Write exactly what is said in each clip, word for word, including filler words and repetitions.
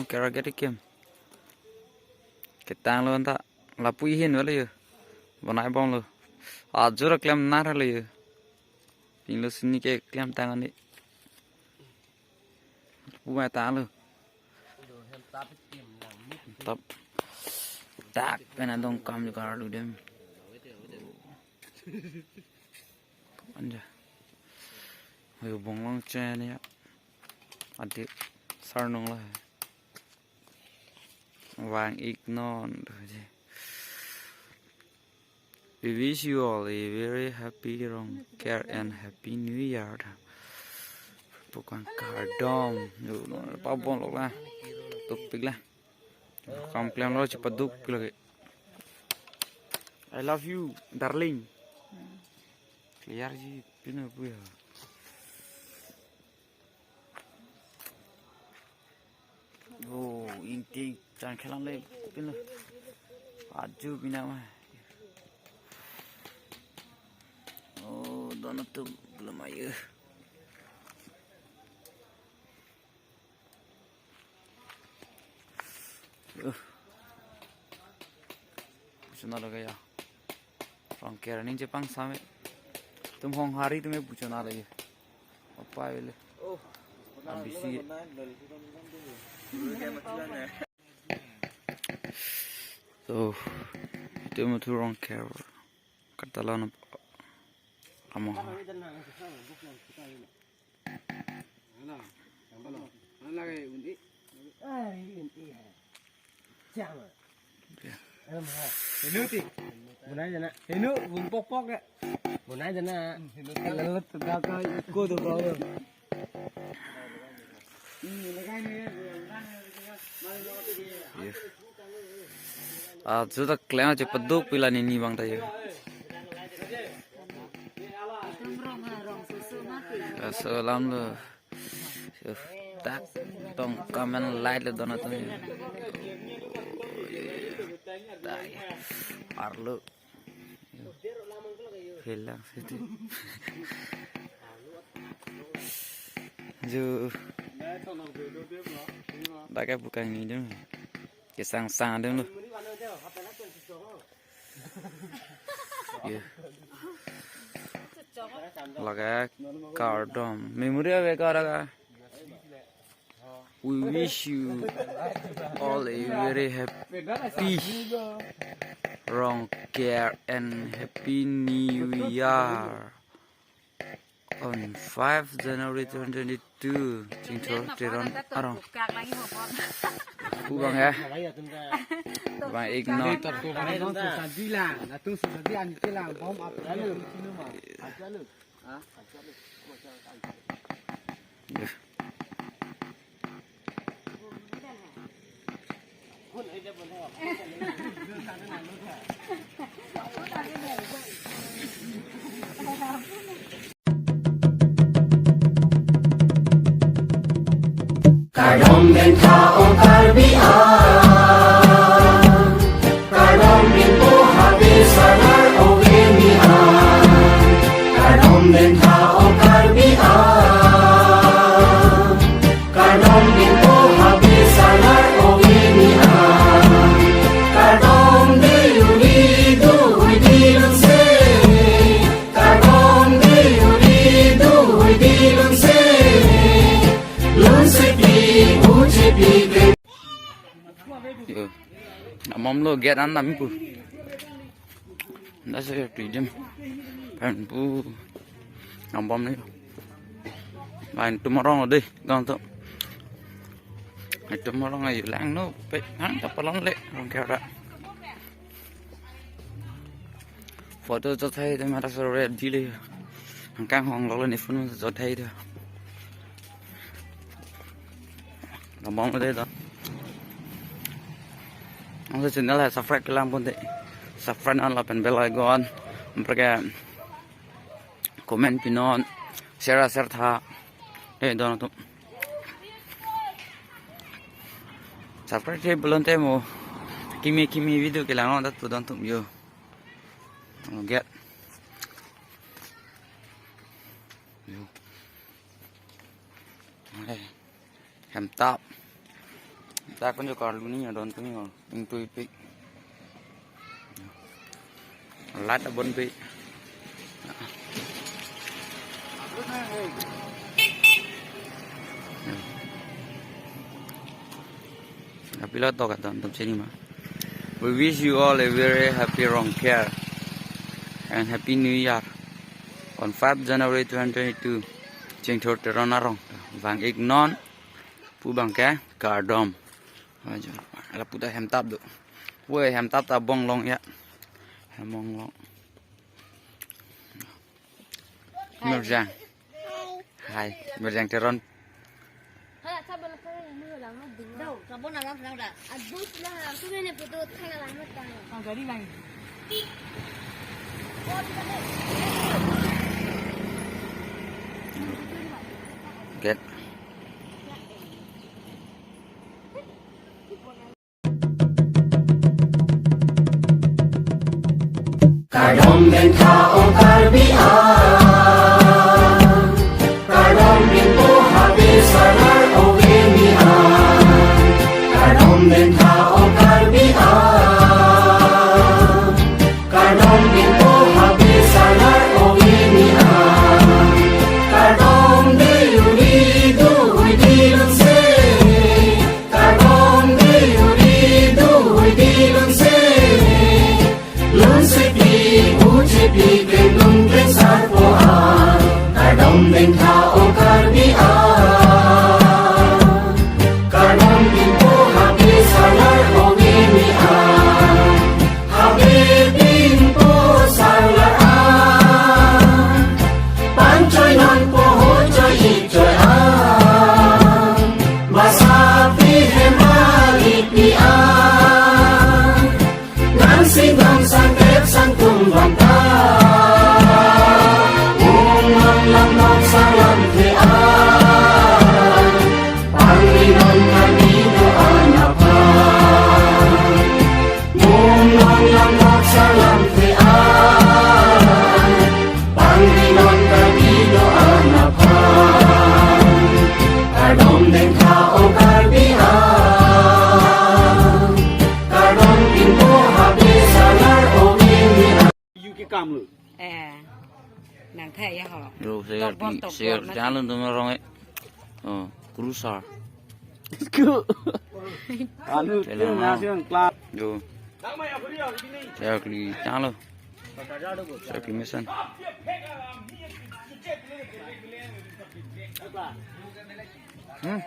Kera keri kem. Ketanglo anta. Lapu ihin wale yo. Bonai bomlo. Ajura klemnar lo yo. Pinlo sini ke klemtang ani. Lapu mai tanglo. Tap. Tak pen adong kam juga arlu dem. Anja. Ayo bonglong chen ya. Adik sarnung la. Vang ik non. We wish you all a very happy Rongker and happy new year. Pukang kardom. Yo, pa bonglok la. Tupik la. Kam klemlo chepaduk pik lagi. I love you, darling. Clear ji pino puya. Oh, inti chang khelang le pino. Aju bina ma. Oh, dono tu belum ayo. Uh. Buchona lage ya. Rongker ning chepang same. Tum hong hari tum buchona lage. Apa ile? Oh. Ambisi. So, itu mutu Rongker. Katalon amo. Henu ti. Bunai jana. Henu bun pok pok ya. Bunai jana. Lalu tegak ke ikut tuh bro. Iya. Ah, sudah klem aja peduk pila nini bang tayo. Ya, salam lo. Yo, tak tong comment like lo dono tuh. Dah ya. Arlo. Yo. Hilang situ. Ju. Dak ke bukan ni dong. Kesang-sang dong lo. Iya. Lage kardom. Memory ave kara ka. We wish you all a very happy Rongker and happy new year. On five January twenty twenty-two, Chingthor Teron arong. Kubang ya. Bang ik non. Kardom pen tha ong Karbi ah. Kardom pen po habe salar ove ni ah. Kardom pen tha ong Karbi ah. Kardom pen po habe salar ove ni ah. Kardom de uri du hui di lun se. Kardom de uri du hui di lun se. Lun se pi uji pi ke. Yo. Amom lo get an nam pu. Nda se tu jem. Pen pu. Nambom ni. Main tum arong dei, gang tu. Main tum arong ayu lang no, pe hang ta palon le, Rongker ra. Photo cho thai de mara so re di le. Hang kang hong lo ni phone cho thai de. Nambom dei do. Ang channel hai subscribe kelang pon dei. Subscribe non lapen bell icon. Perke comment pinon. Share share tha. Dei don tu. Subscribe te belum te mo. Kimi kimi video kelang non tu don tu yo. Get. Yo. Hai. Hem tap. Dak kan jo karlu ni adon tumi ho. Ingtui pik. Lat abon pik. Apilo to ka don tum sini ma. We wish you all a very happy Rongker and happy New Year on five January twenty twenty-two. Chingthur Teron arong. Vang ik non pu bang ke kardom. Ajo, lapu ta hem tap do. Pu hem tap ta bong long ya. Hem bong long. Merjang. Hai, Merjang Teron. Get. Kardom den tha ong Karbi ang, kardom binpo habe salar ove ni ang. Kardom den tha ong Karbi ang, kardom binpo habe salar ove ni ang. Kardom de uri du hui di lun se, kardom de uri du hui di lun se. Lun sepi, uji pi, keng lun keng sarpo ang, kardom den tha ong Karbi ang. Kardom binpo habe salar ove ni ang, habe binpo salar ang. Pan choi non po ho choi ik choi ang, basa pi hem bali pi ang. Nang sing dong sang tep sang tum bang ta. Mung long lam long salam the a. Pangri non kami do anaphan. Mung long lam long salam the a. Pangri non kami do anaphan. Kardom den tha ong Karbi ang. Kardom binpo habe salar ove ni ang. Yu ke kam lo. Eh. Nang thai ya ho. Yo, saya Tok bom, di, tok saya bom, jangan lu dong orang eh. Oh, cruiser. Anu, Jalan tu mau. Nasi yang kelar. Yo. Saya kli chalo. Saya kli mesan. Hmm.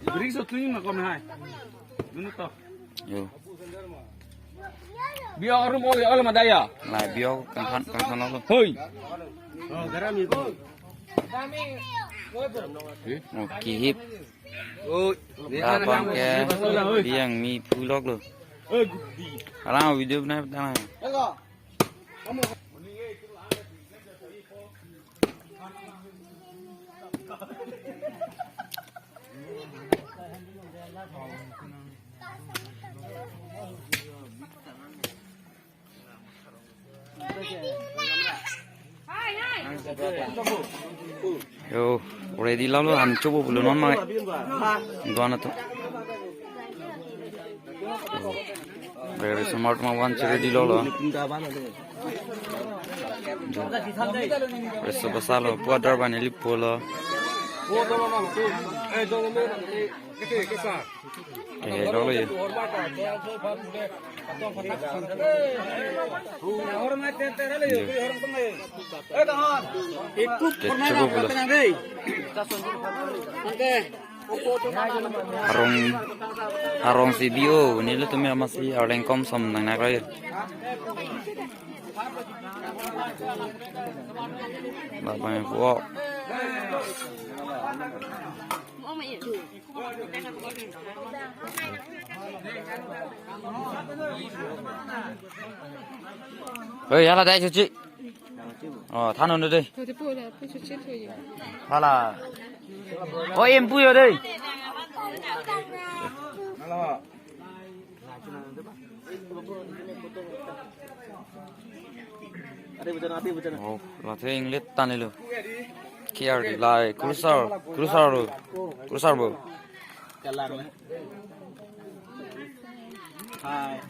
Beri so tu ni makom hai. Dulu toh. Yo. Bio arum ol ol madaya. Lai bio kangkhan kangkhan lo. Hoi. Oh, garam itu. Oh, kihip. Oh, labang ke biang mi pulok lo. Alang video bana bana. Yo, ready lo lo, an chobo pulo non ma. Gana to. Very smart ma wan ready lo lo. Reso basalo, puadar bani lip polo. Eh, lo lo ye. Kecil polo. Arong, arong si bio, nilo tumi ama si arleng kom som nang nak raya. Bye bye, walk. Oi, hala dai chuchi. Oh, than un dei. Hala. Oh, em pu yo dei. Oh, la the inglet tan lo. K R D lai, cruiser, cruiser lo. Cruiser bo. Kalang. Hai.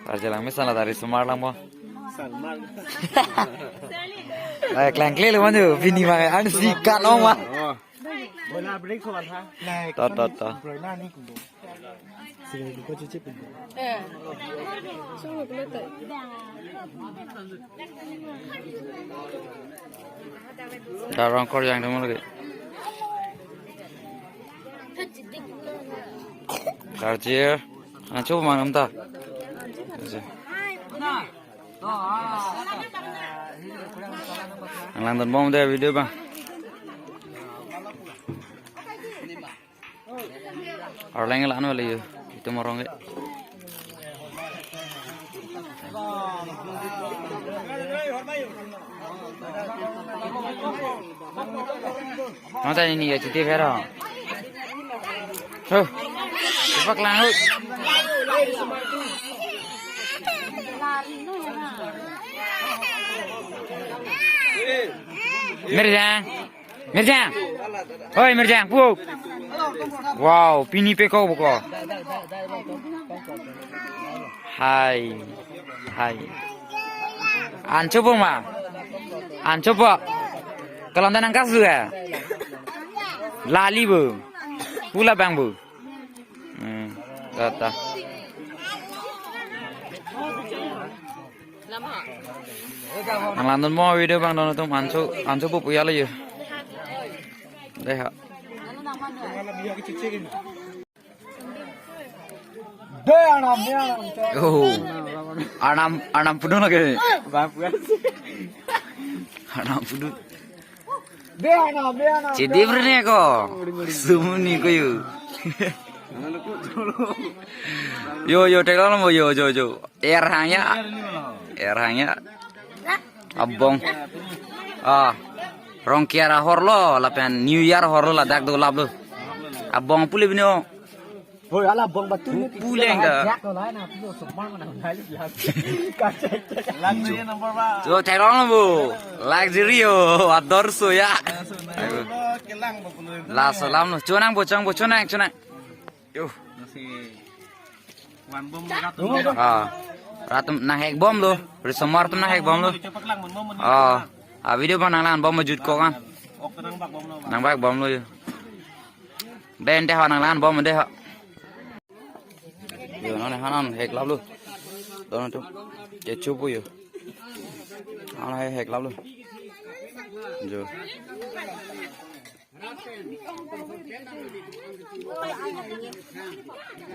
Arje lang misan la dari sumar lang mo. Salman. Eh, klangkle lo manu, pini mang an si kan ong ma. Oh. Bola break so ha. To, to, to. Bola ni kumbo. Sige, ko cuci pun. Eh. Sungguh betul. Darong kor yang demo lagi. Karjir. Ancho manam ta. Nanglang dunbom de video bang. Arleng la anu le yo. Itum arong ke. Mata ini ya cuti vero. Huh. Cepat lang, huh. Mirjang. Mirjang. Oi, Mirjang, pu. Wow, pini peko buko. Hai. Hai. Ancho po ma. Ancho po. Kalau nang kasu ya. Lali bu. Pula bang bu. Hmm. Ta, ta. Nanglang dunbom video bang don atum ancho, ancho pu puya le yo. Dei ha. Dei anam, dei anam. Oh. Anam, anam pudun lagi. Bang puas. Anam pudun. Dei anam, dei anam. Cedi brene ko. Sumuni ko yo. Yo, yo, theklong mo yo, yo, yo. Er hang ya. Er hang ya. Abong. Ah. Rongker ahorlo, lapen New Year ahorlo ladak dolaplo. Abong pule bino. Hoi, ala bong batur ni. Puleng da. Jak lo la na, pilo sumang mana na li la. Kacek. Luxury number one. So, theklong lo bo. Luxury yo, ador so ya. Ayo. Kelang bo pulu. La salam lo. Chonang bo, chong bo, chonang, chonang. Yo. Nasi wan bom rat. Ah. Rat atum nanghek bom lo. Risomar atum nanghek bom lo. Cepat lang, bom, bom, bom. Ah. Ah, video bang nanglang bom majut ko kan. Ok, nangbak bom lo, bang. Nangbak bom lo yo. Den dei ha nanglang bom dei ha. Yo, non han an heklap lo. Don atum. Kecho pu yo. Han an heklap lo. Jo.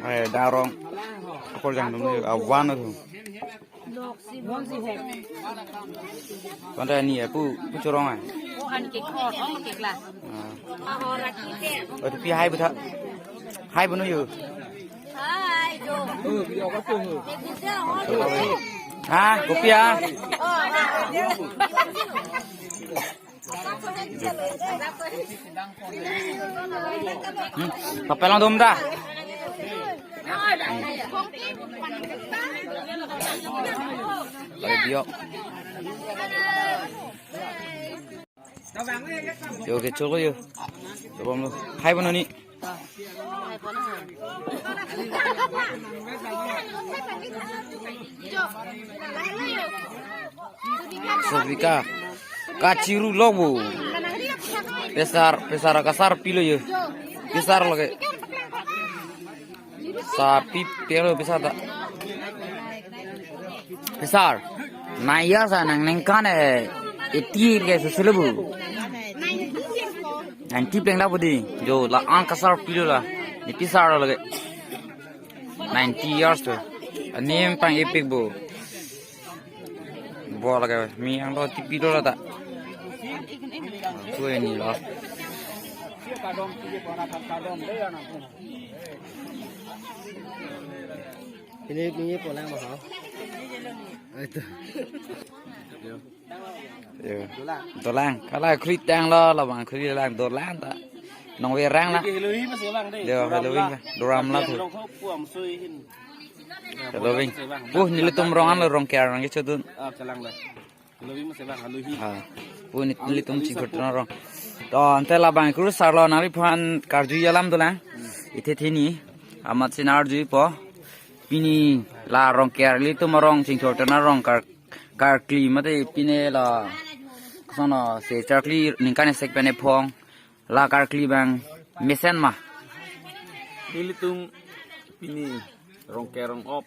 Eh, darong. Akor jang dum lo, awan lo. Konta ni ya, pu, pu chorong ai. Oh, an ke khor, oh, ke kla. Ah. Oh, tu pi hai butha. Hai bunu yo. Hai, jo. Ha, kopi ha. Hmm, papel lang dum ta. Ayo, diok. Yo, kecho ko yo. Coba lo. Hai, bono ni. Sofika. Kachiru lo bo. Pesar, pesar kasar pilo yo. Pesar lagi. Sapi pelo pesar ta. Pesar. Naya sa nang nengkan eh. Eti ke susu lebu. Ninety pleng la budi. Jo la an kasar pilo la. Ni pesar lagi. Ninety years tu. Anim pang epik bo. Bo lagi mi ang lo tipi lo ta. Tu ini lo. Ini ini pulang mahal. Itu. Yo. Dolang. Kala khri tang lo, labang khri lang dolang ta. Nong verang la. Halloween masih bang deh. Yo, Halloween la. Doram la tu. Halloween. Puh, nelitum rong an lo, rong kya rong ke chodun. Ah, kelang dah. Halloween masih bang, Halloween. Ah. Puh, nelitum chingkut rong. To, ante labang kurusar lo nangliphan karju alam dolang. Ithe thini, amatsi nang-arjupo. Pini la Rongker ilitum arong Chingthor Terang arong kar-, karkli mate pini la koson se charkli ningkan isek pen ephong la karkli abang mesen ma? Nelitum pini Rongker rong-op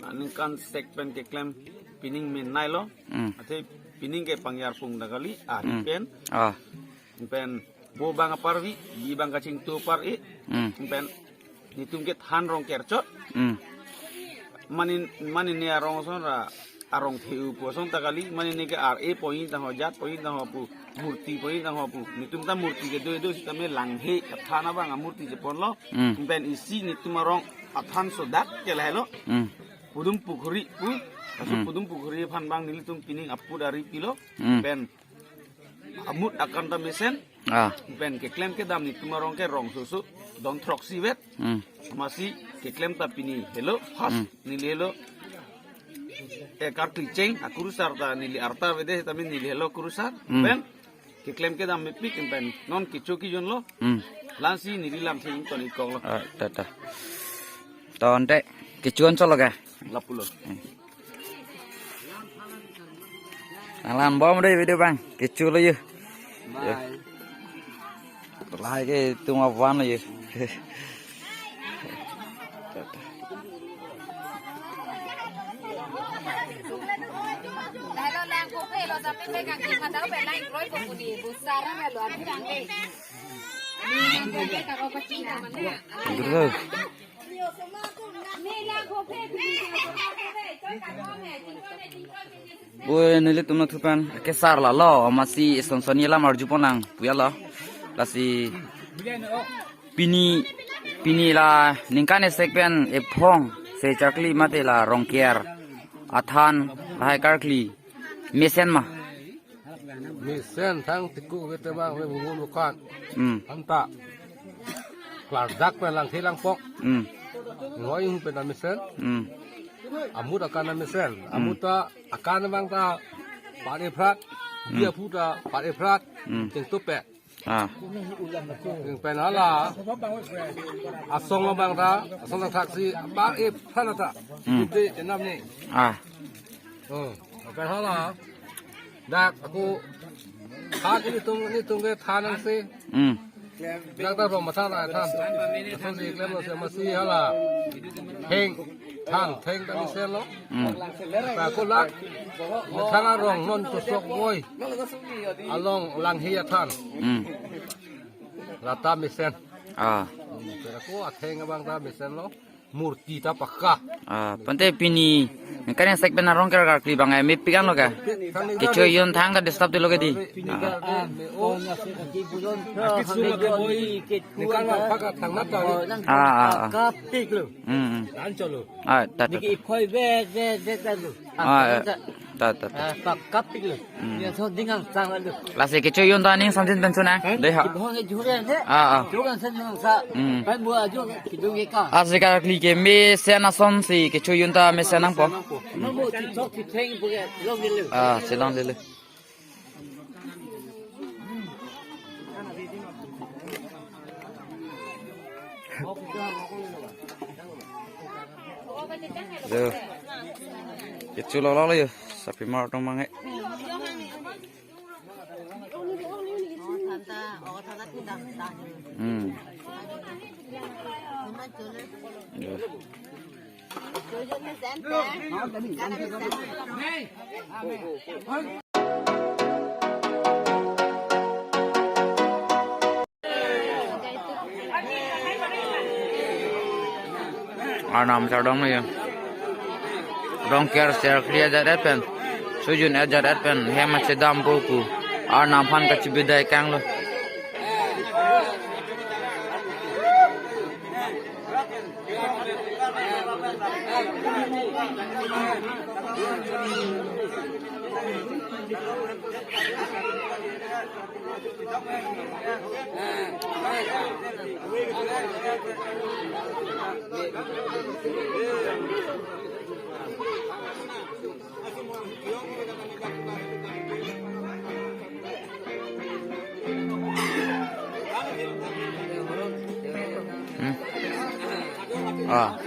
aningkan isek pen keklem pining menei lo. Hmm. Athe pining ke pangyarpung ta kali, ari Hmm. pen. Ah. Pen bo abang aparvi, bi abang kachingthur apar-i. Hmm. Pen nelitum ke than Rongker chot. Hmm. Mane, mane ne arong ason ra arong theu pu ason ta kali, mane ne ke ar-e point tangho, jat point tangho pu, murti point tangho pu. Nelitum ta murti kedo do sitame Langhe kathan abang amurti chepon lo. Hmm. Pen isi nelitum arong athan sodak ke lahelo. Hmm. Pudum Pukhuri pu. Kaso Hmm. Pudum Pukhuri aphan abang nelitum pining aput ari pilo. Hmm. Pen amut akan ta mesen. Ah. Pen keklem kedam nelitum arong ke rong susu don throksi vet. Hmm. Amatsi keklem ta pini helo, first Hmm. neli helo. E karkli cheng akurusar ta neli arta vede, tame neli helo kurusar. Hmm. Pen keklem kedam mepik pen non kecho kejun lo. Hmm. Lasi neli lamthe ington-ik kok lo. Ah, ta, ta. To ante kecho-an cholo ke? Lapulo. Hmm. Nanglangbom dei video abang. Kecho lo yo. Bye. Lahai ke tum avan lo yo. Betul. Bui, nelitum nathu pen kesar lalo, amatsi son son alam arjupon lang, puya lo. Lasi pini, pini la ningkan isek pen ephong se charkli mate la Rongker athan lahai karkli mesen ma? Mesen, thang tiku kete abang, we bungun bukan. Hmm. Anta. Klardak pen Langthe Langpok. Hmm. Ngoi hung pen ta mesen. Hmm. Amut akan ta mesen. Hmm. Amut ta akan abang ta pat ephrat. Hmm. Dia phu ta pat ephrat. Hmm. Chingthur pe. Ah. Pen hala. Asong abang ta, asong ta thaksi, pat ephrat ta. Hmm. Ite enam ni. Ah. Oh, pen hala. Dak ako, ha, nelitum, nelitum ke than nangsi. Hmm. Dak ta rong matha na than. Asonsi klem lo si amatsi hala. Theng, than, theng ta mesen lo. Hmm. Ako lak, matha na rong non tusok boi. Along Langhe athan. Hmm. Lata mesen. Ah. Ako atheng abang ta mesen lo. Murti ta pakka. Ah, ante pini ningkan isek pen Rongker karkli abang mepik an lo ke? Kecho-un thang ta disturb ti lo ke dei. Ah. Ningkan abang pakka thang nat ta. Ah, ah, ah. Kapik lo. Hmm, hmm. Dan cholo. Ah, ta, ta, Niki ta. Phoi ve ve ve ta lo. Ah, eh. Ta, ta, ta. Ah, pakka pik lo. Hmm. Ya so dingang sang lo. Lasi kecho-un ta ning samjin pen chuna. Dei ha. Kibong e jure ne. Ah, ah. Jure sen nang sa. Hmm. Pen bu aju kidung eka. Lasi karkli ke mesen asonsi kecho-un ta mesen nangpo. Nang bu chithok chitheng bu ke long dei lo. Ah, chelong dei lo. Yo. Kecho lo lo yo. Sapimar tong mang e. Hmm. Yo. Arnam chardom lo yo. Rongker ser kri ajat et pen. Sujun ajat et pen. Hem achedam po pu. Arnam aphan kachibidai kang lo. Ah.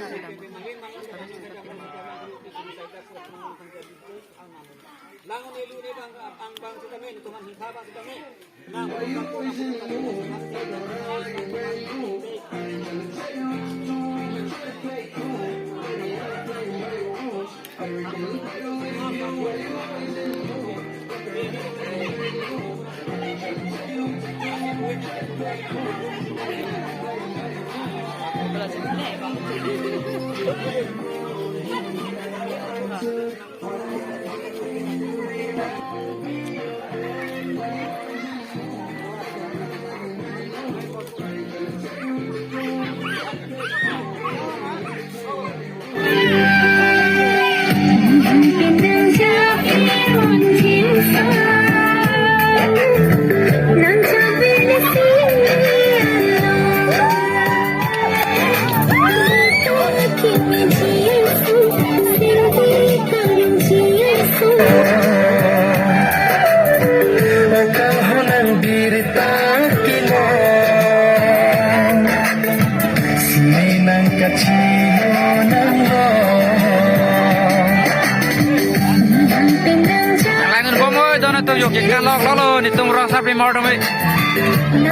Langdun bomoi, don atum, jo ke kalok lolo, netum rong sarpi mor dong.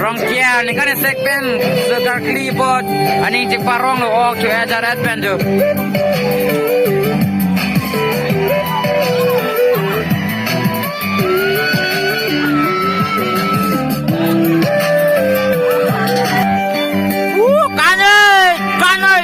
Rong kiar, ningkan isi pen, segar kli bot, aning chek parong lo, ok, chu ajar at pen jo. Uh, kanai, kanai.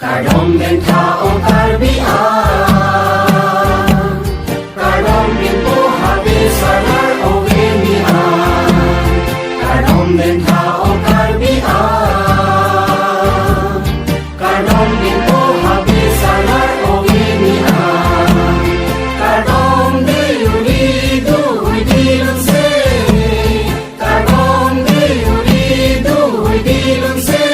Kardom bentha o Karbi ang, kardom bingpo habe salar o gemi ang. Kardom bentha o Karbi ang, kardom bingpo habe salar o gemi ang. Kardom de uri du hui di lunse, kardom de uri du hui di lunse.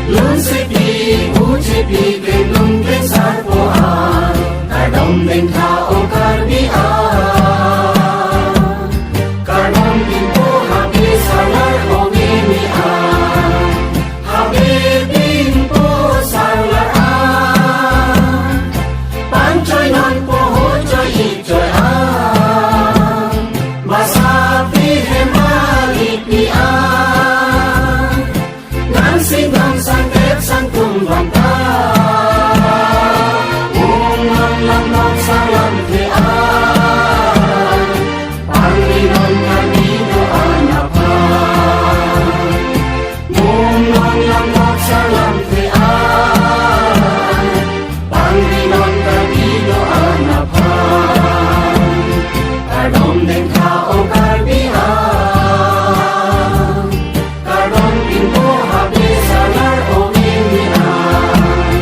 Lunsepi ujepi kenung kensar po ang, kardom bentha o Karbi ang. Kardom bingpo habe salar o gemi ang, habe bingpo salar ang. Panchoi non po ho choi ik choi ang, basa pi hemali pi ang. Nang sing dong sangkep sangkung dong ta, mung non lam non salam te a. Pangri non kami do anaphan, mung non lam non salam te a. Pangri non kami do anaphan, kardom bentha o Karbi ang. Kardom bingpo habe salar o gemi ang,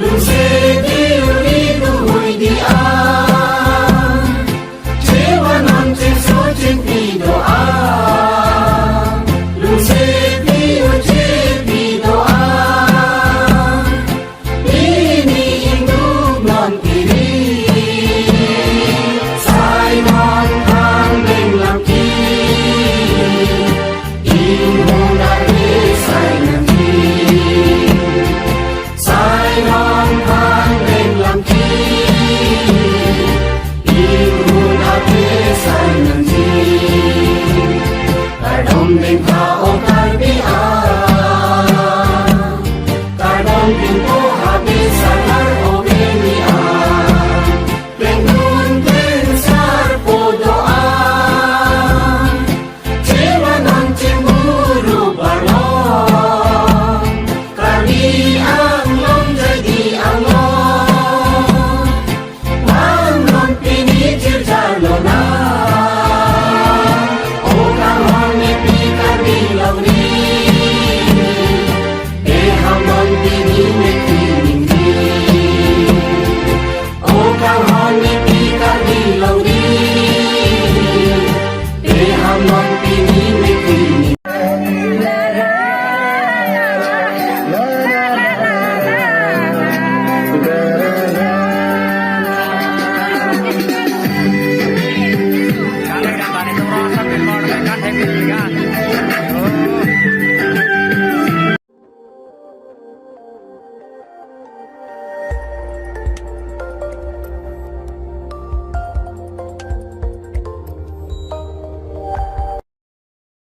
lunsepi uri du hui di ang. Chevan non cheso chingpi do ang, lunsepi ujepi do ang. Pini ingduk non pini, sai non thang deng lam ki, inghong dare sai nang ki, sai non